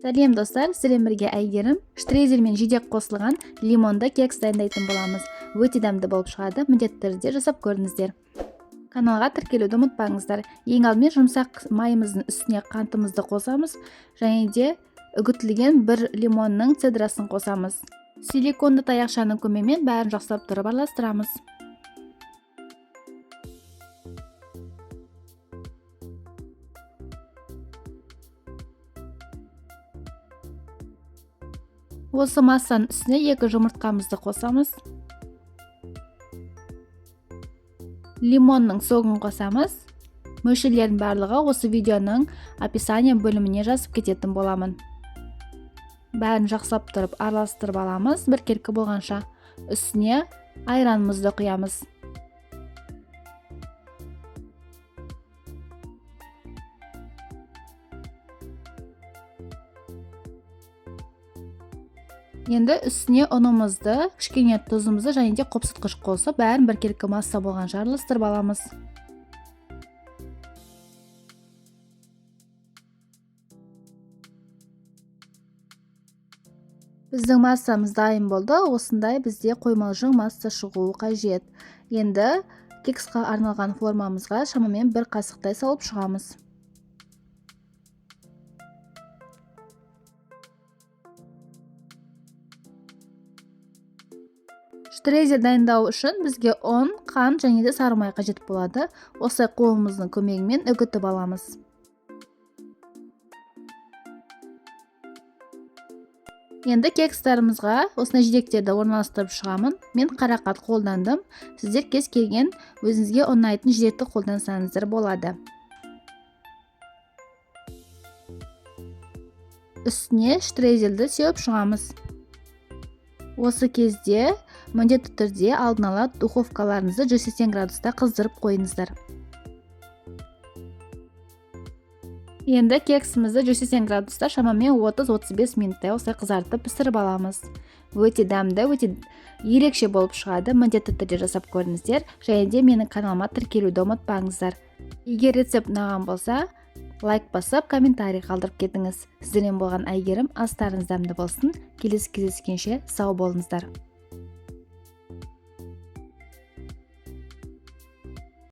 Сәлем, достар! Сіздермен бірге Әйгерім. Штрезель мен жидек қосылған лимонды кекс дайындайтын боламыз. Өте дәмді болып шығады, міндетті түрде жасап көріңіздер. Каналға тіркелуді ұмытпаңыздар. Ең алдымен жұмсақ майымыздың үстіне қантымызды қосамыз және де үгітілген бір лимонның цедрасын қосамыз. Силиконды таяқшаның көмегімен бәрін жақсылап тұрып араластырамыз. Осы массаның үстіне 2 жұмыртқамызды қосамыз. Лимонның согын қосамыз. Мөлшерлердің барлығы осы видеоның описание бөліміне жазып кететін боламын. Бәрін жақсылап тұрып араластырып аламыз, біркелкі болғанша. Үстіне айранымызды құямыз. Енді үстіне ұнымызды, кішкене тұзымызды және де қопсытқыш қосып, бәрін біркелкі масса болғанша араластырып аламыз. Біздің массамыз дайын болды. Осындай бізде қоймалжың масса шығуы қажет. Енді кексқа арналған формамызға шамамен бір қасықтай салып шығамыз. Штрезель дайындау үшін бізге ұн, қант және де сары май қажет болады. Осылай қолымыздың көмегімен үгітіп аламыз. Енді кекстарымызға осындай жидектерді орналастырып шығамын. Мен қарақат қолдандым. Сіздер кез келген өзіңізге ұнайтын жидекті қолдансаңыздар болады. Үстіне штрезельді сеуіп шығамыз. Осы кезде міндетті түрде алдын ала духовкаларыңызды 180 градуста қыздырып қойыңыздар. Енді кексімізді 180 градуста шамамен 30-35 минуттай осылай қызартып пісіріп аламыз. Өте дәмді, өте ерекше болып шығады. Міндетті түрде жасап көріңіздер. Және де менің каналыма тіркелуді ұмытпаңыздар. Егер рецепт ұнаған болса, лайк басып, комментарий қалдырып кетіңіз. Сіздермен болған Әйгерім, астарыңыз дәмді болсын. Келесі кездескенше сау болыңыздар.